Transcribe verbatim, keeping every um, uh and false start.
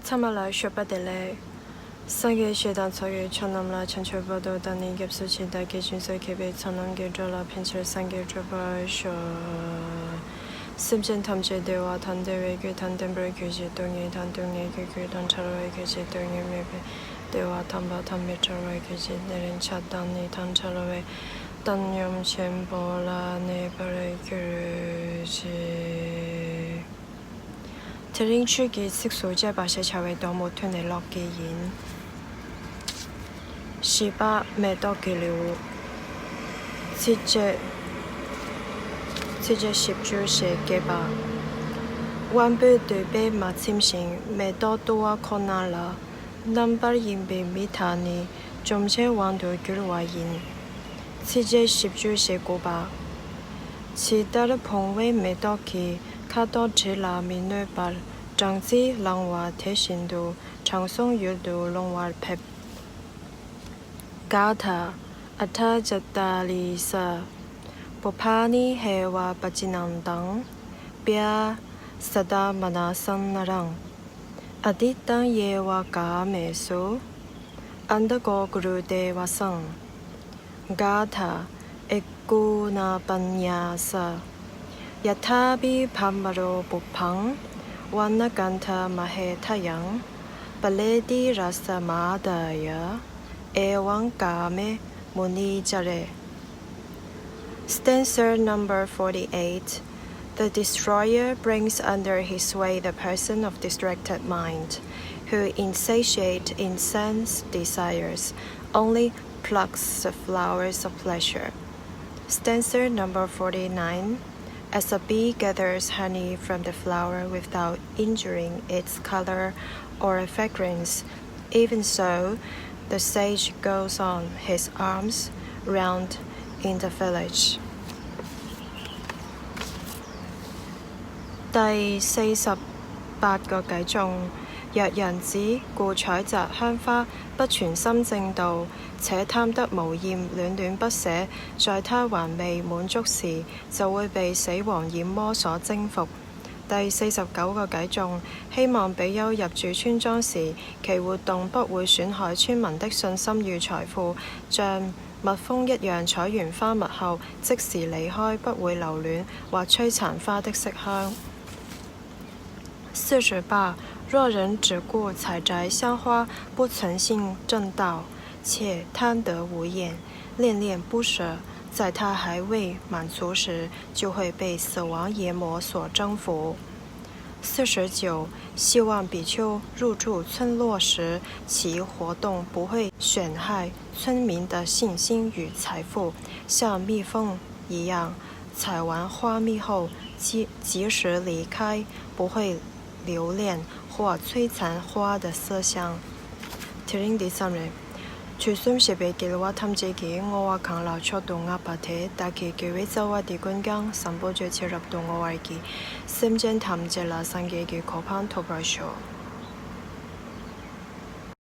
ཚང་མ་ལ་ཞོགས་པ་བདེ་ལེགས། སངས་རྒྱས་ཆོས་དང་ཚོགས་ཀྱི་མཆོག་རྣམས་ལ། བྱང་ཆུབ་བར་དུ་བདག་ནི་སྐྱབས་སུ་མཆི། བདག་གིས་སྦྱིན་སོགས་བགྱིས་པའི་ཚོགས་རྣམས་ཀྱིས། འགྲོ་ལ་ཕན་ཕྱིར་སངས་རྒྱས་འགྲུབ་པར་ཤོག། སེམས་ཅན་ཐམས་ཅད་བདེ་བ་དང་བདེ་བའི་རྒྱུ་དང་ལྡན་པར་གྱུར་ཅིག། སྡུག་བསྔལ་དང་སྡུག་བསྔལ་གྱི་རྒྱུ་དང་བྲལ་བར་གྱུར་ཅིག། སྡུག་བསྔལ་མེད་པའི་བདེ་བ་དམ་པ་དང་མི་འབྲལ་བར་གྱུར་ཅིག། དེ་རིང་ཆགས་སྡང་གཉིས་དང་བྲལ་བའི་བཏང་སྙོམས་ཆེན་པོ་ལ་གནས་པར་གྱུར་ཅིག། དེ་རིང་ཆོས་ཀྱི་ཚིགས་སུ་བཅད་པ་ཞེས་བྱ་བའི་གདམས་ངག་ཐོག་ནས་ཀློག་གི་ཡིན། བཞི་པ། མེ་ཏོག་གི་ལེའུ། ཚིགས་བཅད། ཚིགས་བཅད་བཞི་བཅུ་ཞེ་བརྒྱད་པ། དབང་པོའི་འདོད་པས་མ་ཚིམ་ཞིང་མེ་ཏོག་བཏུ་བ་ཁོ་ན་ལ། རྣམ་པར་གཡེང་བའི་མི་དག་ནི། འཇོམས་བྱེད་དབང་དུ་འགྱུར་བ་ཡིན། ཚིགས་བཅད་བཞི་བཅུ་ཞེ་དགུ་པ། ཇི་ལྟར་བུང་བས་མེ་ཏོག་གི། ཁ་དོག་དྲི་ལ་མི་གནོད་པར། སྦྲང་རྩི་བླང་བ་དེ་བཞིན་དུ། དྲང་སྲོང་ཡུལ་དུ་ལོང་བར་ཕེབས། ག་ཐ། ཨ་ཐ་ཙ་ཏཱ་ལི་ས། པུ་བྷ་ནི་ཧེ་ཝ་པ་ཅི་ནན་ཏང་། པྱ། ས་ད་མ་ན་སང་ན་རང་། ཨ་ཏི་ཏང་ཡེ་ཝ་ག་མེ་སུ། ཨན་ཏ་ཀོ་ཀུ་རུ་ཏེ་ཝ་སང་། ག་ཐ། ཨེ་ཀུ་ན་པ་ཉ་ས། ཡ་ཐཱ་བི་བྷ་མ་རོ་པུ་བྷང་། ཝ་ན་ཀན་ཐ་མ་ཧེ་ཐ་ཡང་། པ་ལེ་ཏི་ར་ས་མ་དཱ་ཡ། ཨེ་ཝང་ག་མེ་མུ་ནི་ཙ་རེ། Stanza number forty-eight. The destroyer brings under his sway the person of distracted mind, who, insatiate in sense desires, only plucks the flowers of pleasure. Stanza number forty-nine. As a bee gathers honey from the flower without injuring its color or fragrance, even so, the sage goes on his alms round in the village. 第四十八個偈頌。若人只顧採摘香花，不存心正道，且貪得無厭，戀戀不捨，在他還未滿足時，就會被死亡魘魔所征服。第四十九個偈頌。希望比丘入住村莊時，其活動不會損害村民的信心與財富，像蜜蜂一樣採完花蜜後即時離開，不會留戀或摧殘花的色香。四十八。若人只顧採摘香花，不存心正道，且貪得無厭，戀戀不捨，在他還未滿足時，就會被死亡魘魔所征服。四十九。希望比丘入住村落時，其活動不會損害村民的信心與財富，像蜜蜂一樣，採完花蜜後即，即時離開，不會留戀或摧殘花的色香。དེ་རིང་འདི་ཙམ་རེད། དུས་གསུམ་གཤེགས་པའི་རྒྱལ་བ་ཐམས་ཅད་ཀྱིས་བསྔོ་བ་གང་ལ་མཆོག་ཏུ་བསྔགས་པ་དེས་བདག་གི་དགེ་བའི་རྩ་བ་འདི་ཀུན་ཀྱང་བཟང་པོ་སྤྱོད་ཕྱིར་རབ་ཏུ་བསྔོ་བར་བགྱི། སེམས་ཅན་ཐམས་ཅད་ལ་སངས་རྒྱས་ཀྱི་གོ་འཕང་ཐོབ་པར་ཤོག།